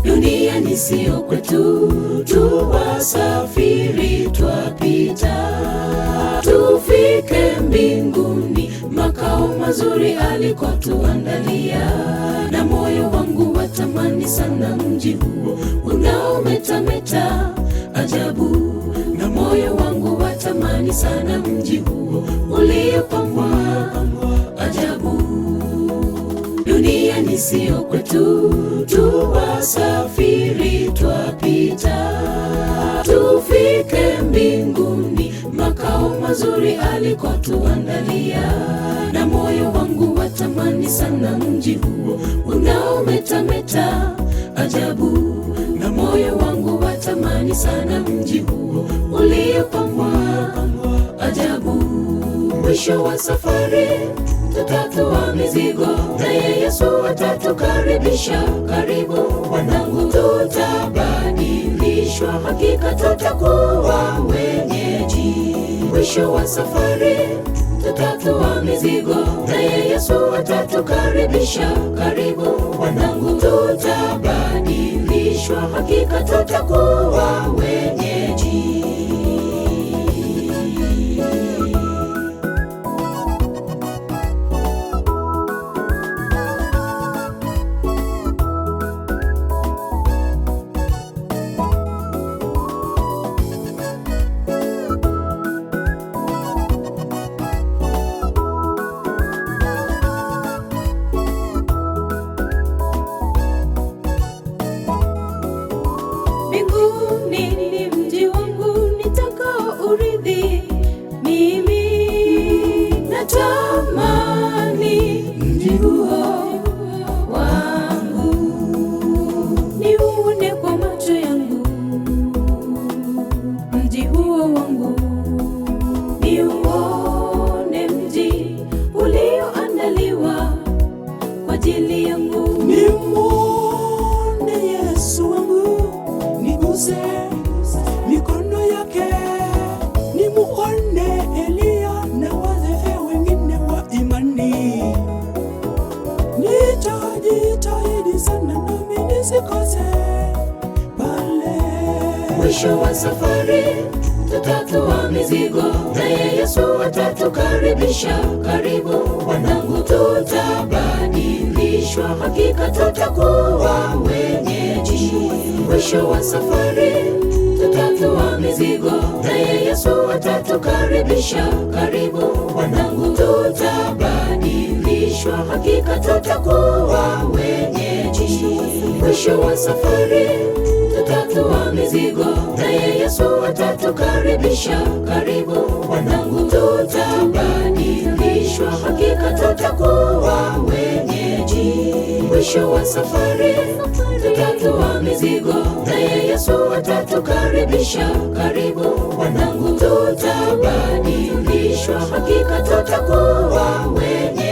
Duniani sio kwetu, tuwasafiri twapita, tufike mbinguni, makao mazuri alikotuandalia. Na moyo wangu watamani sana mji huo unaometameta ajabu, na moyo wangu watamani sana mji huo uliopambwa ajabu. Duniani sio kwetu, tuwasafiri twapita, tufike mbinguni, makao mazuri alikotuandalia. Na moyo wangu watamani sana mji huo unaometameta ajabu, na moyo wangu watamani sana mji huo uliopambwa ajabu. Mwisho wa safari tutatua mizigo, naye Yesu atatukaribisha. Karibu wanangu, tutabadilishwa, hakika tutakuwa wenyeji. Mwisho wa safari tutatua mizigo, naye Yesu atatukaribisha. Karibu wanangu, tutabadilishwa, hakika tutakuwa wenyeji. Mbinguni ni mji wangu nitakao urithi mimi, natamani mji huo wangu niuone kwa macho yangu, mji huo wangu niuone, mji ulioandaliwa kwa ajili yangu. Nimuone Yesu wangu, niguse mikono yake, nimuone Eliya na wazee wengine wa imani. Nitajitahidi sana nami nisikose pale. Mwisho wa safari tutatua mizigo, naye Yesu atatukaribisha. Karibu wanangu, tutabadilishwa, hakika tutakuwa wenyeji. Mwisho wa safari tutatua mizigo, naye Yesu atatukaribisha. Karibu wanangu, tutabadilishwa, hakika tutakuwa wenyeji. Mwisho wa safari tutatua mizigo, naye Yesu atatukaribisha. Karibu wanangu, tutabadilishwa, hakika tutakuwa wenyeji. Mwisho wa safari tutatua mizigo, naye Yesu atatukaribisha. Karibu wanangu, tutabadilishwa, hakika tutakuwa wenyeji.